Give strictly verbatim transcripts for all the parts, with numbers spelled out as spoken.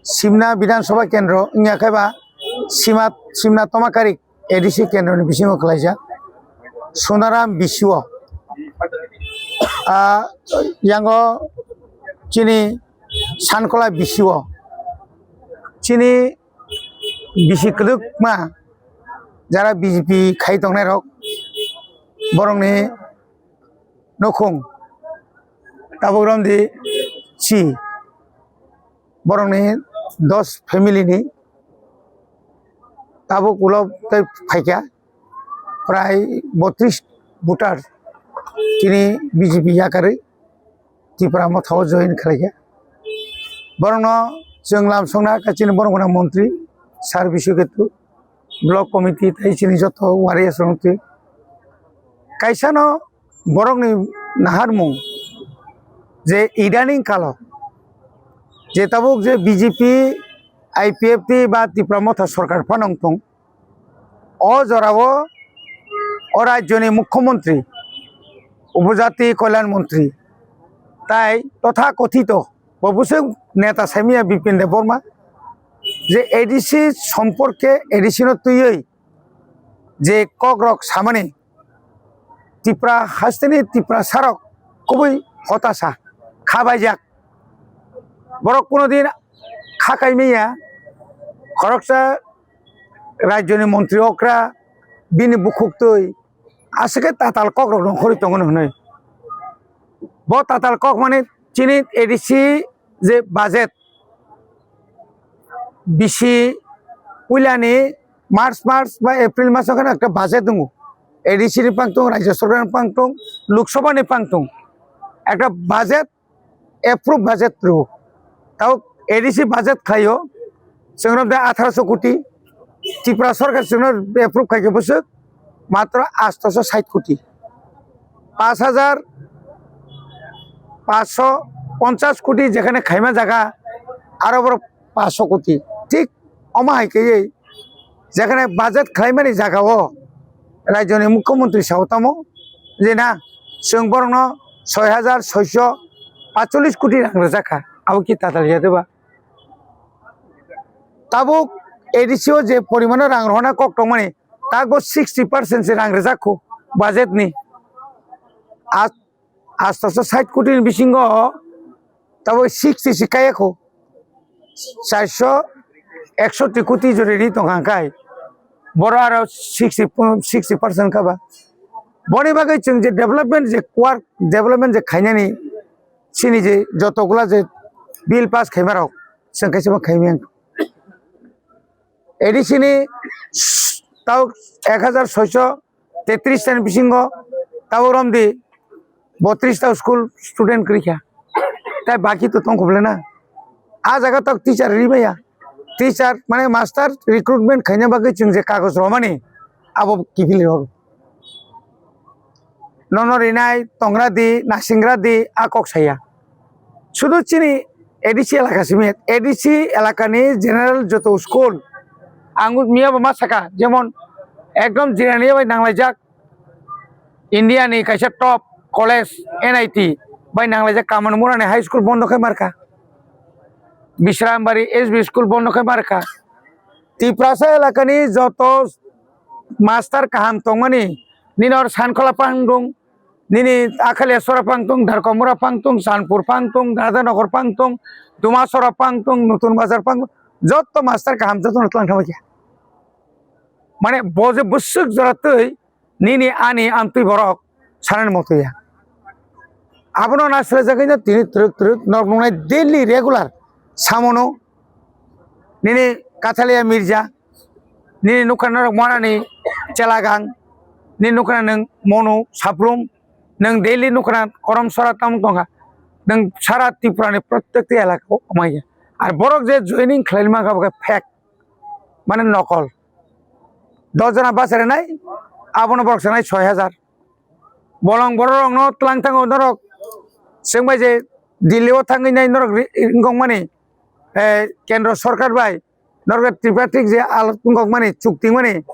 Simna Bidhan Sabha Kendro wngya khe ba Sima, Simna Tomakarik A D C kendroni bisingo khlaijak Sonaram B C O. Ah, yango chini Sankola B C O. Chini bisi kwdwkma jara B J P khai tongnairok borokni nukhung tabuk romdi si borokni dos family ni tabuk ulo tei phaikha prai botris voter chini B J P yakarwi Tipra Motha o join khlaikha. Borokno chwng lamsokna kha chini borok gwnang montri Sir Biswaketu, block committee tei chini joto warriors rok twi. Kaisano borokni naharmung je idaning kalo je tabuk je B J P, I P F T ba Tipra Motha sorkar phano wng tong, o jorao o rajyoni mukhyamantri, upojati kalyan mantri tai totha kothito bo bwswk neta saimanya Bipin Debbarma je A D C somporke A D C no twiwi je kokrok samani Tipra hasteni Tiprasarok kubui hotasa khabaijak. Borok kuno din kha kaimaya khoroksa rajyoni montri okra bini bukhuk twi aswk khe tatal kokrok nongkhorwi tongo hwnwi. Bo tatal kok mani chini A D C je budget bisi puilani March, March ba April maso kheno ekta budget tongo. A D C ni pangtung, Rajya Sarkar ni pangtung, Lok Sabha ni pangtung. Ekta budget, approve budget rw. Tao A D C budget khlaio, chwngno de atharo koti, Tripura Sarkar chwngno approve khaikhe bwswk matro asto sait koti. Panch hajar panchsho ponchas koti jekhane khaima jaga, aro borok panchsho koti. Thik omo hai khe jekhane budget khlaimani jaga o rajyoni mukhyamantri sao tamo je na chwng borokno soi hajar soisho patchollish koti rang rwjak kha, abo ki tatal ya de ba? Tabuk A D C o je porimano rang rohorna kok tongmani, takbo sixty percent se rang rwjak kho budget ni. A, asto sait koti ni bisingo tabuk sixty se kaya kho. Charsho eksotti koti jori ri tongkha hwnkhe boro aro sixty, sixty percent kha ba. Boni bagwi chwng je development je work, development je khainani chini je jotogula je bill pass khaimarok chwng kaisa ma khaimaya. A D C ni tabuk ek hajar soisho tetris tani bisingo tabuk romdi botris ta school student kwrwi kha. Tai baki to tong kho bwle na? A jaga tok teacher ri maya. Teacher mane master recruitment khaina bagwi chwng je kagoj romani abo kiphilwi rw. Nono rinai tongra di, nasingra di, a kok saya. Sudu chini A D C elaka simi, A D C elakani general joto school. Ang miya bo ma saka, jemon ekdom jirani bai nanglaijak India ni kaisa top college N I T bai nanglaijak Kamalmura ni high school bondo khai marka. Bishrambari S B school bondo khai marka. Tiprasa elakani joto master kaham tongmani, nini or Sankhola pangdung, nini Akhaleswara pangtung, Dharkomura pangtung, Sanpur pangtung, Radhanagar pangtung, Dumasora pangtung, Nutun Bazar pangtung, jotto master kaham jotto no tlang thangbai khe. Mane bo je bwswk jora twi nini ani amtwi borok sanani motwi ya. Abono nasilajagwi no tini twrwk twrwk norok nungnai daily regular samono nini Kathalia Mirza, nini nukha norok Morani Chelagang, nini nukha nwng Monu Saprum, nwng daily nukha Korom Sora tamung tongkha, nwng sara Tripura ni protekti elaka o amaiya. Ar borok je joining khlaima kha bo khe fake, mane nokol. Dos jona bachai rwnai, abono borok sanai soi hajar. Bolong borok rokno tlang thango norok, chwng bai je Delhi o thangwi nai norok ri-, wngkok mani, eh, kendro sorkar bai norok tripartite je alok wngkok mani, chukti mani,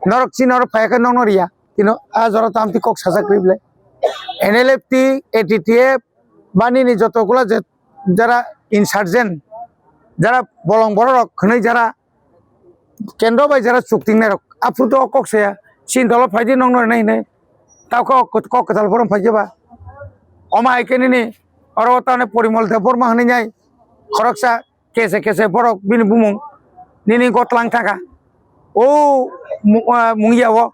norok chini oro phai khe nokno riya. Kino a jora to amtwi kok sajak rwi bwle. N L F T, A T T F, ba nini joto gula je jara insurgent, jara bolong borok rok hwnwi jara kendro bai jara chukting nai rok. Aphuru to o kok saya, chini dolo phaidi nokno rinai hinwi. Tao khe o kok kwtal borom phaikhe ba. Omo hai khe nini oro tane Porimol Debbarma hwnwi nai khoroksa kese kese borok bini bumung nini gotlang thangkha. O mu-, ah, Mungia o,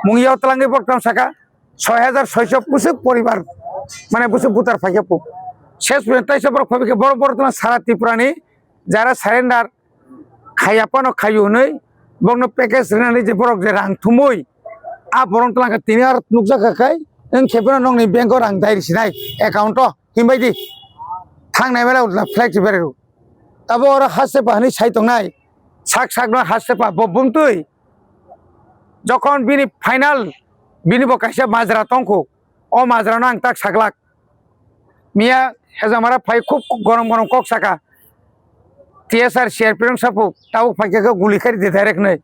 Mungia o twlangwi borok tamo saka soi hajar soiso bwswk poribar, mane bwswk butar phaikhe po. Ses pore taisa borok phaikhe borok borok twlang sara Tripura ni jara surrender khaiya phano khaio hwnwi borokno package rinani je borok je rang thumui a borok twlangkha tini aro nukjakha khai wng khe phano nokni bank o rang dai risinai account o hinbai di thangnai mela utla flag si berai rw. Abo oro haste pa hinwi sai tongnai sak sak no haste pa bo bumtwi jokhon bini final bini bo kaisa majra tongkho o majra no ang tak saklak. Miya hejamara phai khub gorom gorom kok saka. T S R C R P rok sapu tabuk phaikha khe guli khaidi direct nai.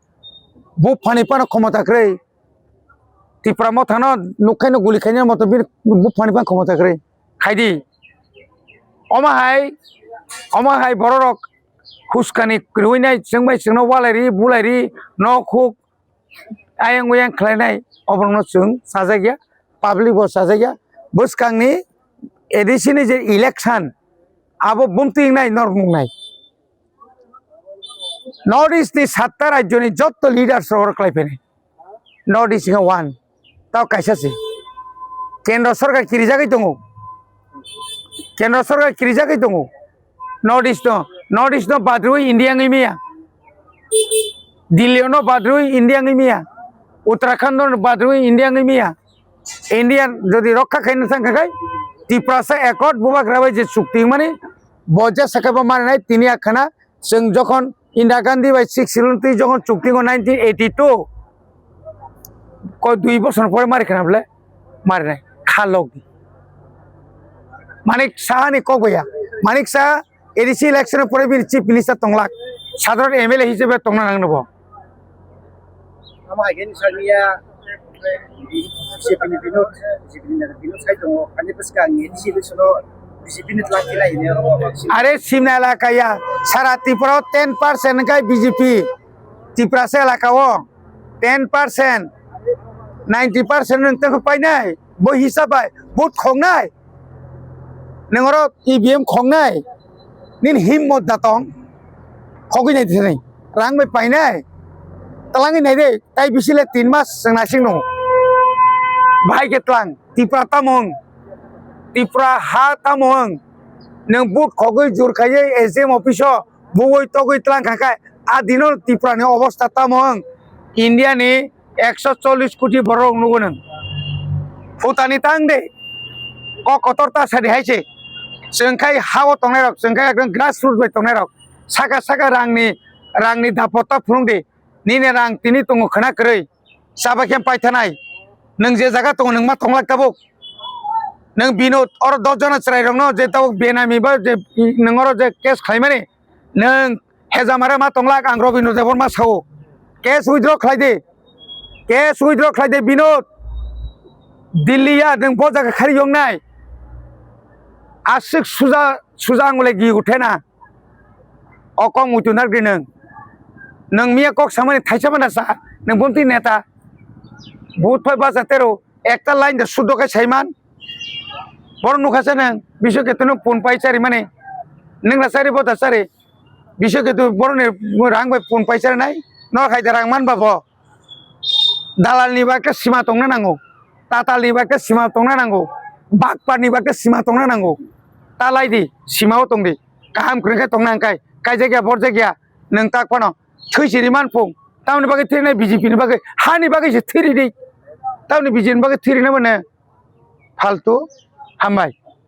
Buphani phano khomota kwrwi. Tipra mothano nukhaino guli khaina moto bini buphani phano khomota kwrwi. Khaidi. Omo hai, omo hai bororok huskani kwrwinai chwngbai chwngno walairi bulairi nok huk ayang uyang khlainai oborokno chwng chajakya, public bo chajakya. Bwskangni A D C ni je election abo bumtwi wngnai norok nuknai. North East ni satta rajyo ni jotto leaders rok oro khlai phainai. North East wngkha one. Tao kaisa se. Kendro sorkar kirijagwi tongo. Kendro sorkar kirijagwi tongo. North East no, North East no badrwi India wngwi maya. Delhi no badrwi India wngwi maya. Uttarakhand no badrwi India wngwi maya. India jodi rokha khaina thangkha khai Tiprasa Accord bubagra bai je chukti mani bo je sakha bo marinai tini akhana. Chwng jokhon Indira Gandhi bai Sixth Schedule twi jokhon chuktingo nineteen eighty-two, ko dui bosor pore mari khna bole marinai kha log di. Manik Saha ni kok baya. Manik Saha A D C election pore bini chief minister tonglak. Sadharon M L A hisabe tongna nang nobo. Ama again sarniya B J P ni Binod, B J P ni Binod sai tongo. Ani bwskang ni A D C election o B J P ni twlak khe lai hino. Are simna elaka ya, sara Tripura o ten percent kai B J P, Tiprasa elaka o ten percent, ninety percent nwng tengkho painai, bo hisab bai vote khongnai, nwng oro E V M khongnai, nini himmat da tong, khogwi nai thani, rang bai painai, twlangwi nai de, tai bisi le tin mas chwng naising nung, bahai khe twlang. Tipra tamo wng, Tipra ha tamo wng, nwng vote khogwi jur khaiwi S D M office o buwi togwi twlang kha khe, a dino Tripura ni obostha tamo wng? India ni ekso chollish koti borok nugo nwng. Phutani tang de, kok kotor ta sadi hai se. Chwng khai ha o tongnai rok, chwng khai ekdom grassroot bai tongnai rok, saka saka rang ni, rang ni dapot ta phunuk di. Nini rang tini tongo khwna kwrwi, chaba khe paithanai. Nwng je jaga tongo, nwng ma tonglak tabuk. Nwng bini oro dos jona chwrairokno je tabuk benami ba je nwng oro je case khlaimani, nwng hejamare ma tonglak, ang Robindra Debbarma sao. Case withdraw khlai di. Case withdraw khlai di, Binod. Delhi ya, nwng bo jaga khari yongnai. Aswk suja, suja angule gi uthena. O kok muitu narwgwi nwng. Nwng miya kok samani thaisa mana sa, nwng bumtwi neta. Vote phai basa tero, ekta line da suddo khe saiman. Borok nukha se nwng, bisu khe tunu pun pai chari mani. Nwng la chari bo da chari. Bisu khe tu borok ni rang bai pun pai chari nai. Nor khai da rang man ba bo. Dalal ni bagwi sima tongna nango, tatal ni bagwi sima tongna nango, bakpar ni bagwi sima tongna nango. Ta lai di, sima o tong di, kaham kwrwng khe tongna hwn kai, kaijak ya borjak ya, nwng tak phano thwi si ri man phung, tamoni bagwi thwi rinai B J P ni bagwi, ha ni bagwi se thwi ri di, tamoni B J P ni bagwi thwi rinai mano, faltu, hambai.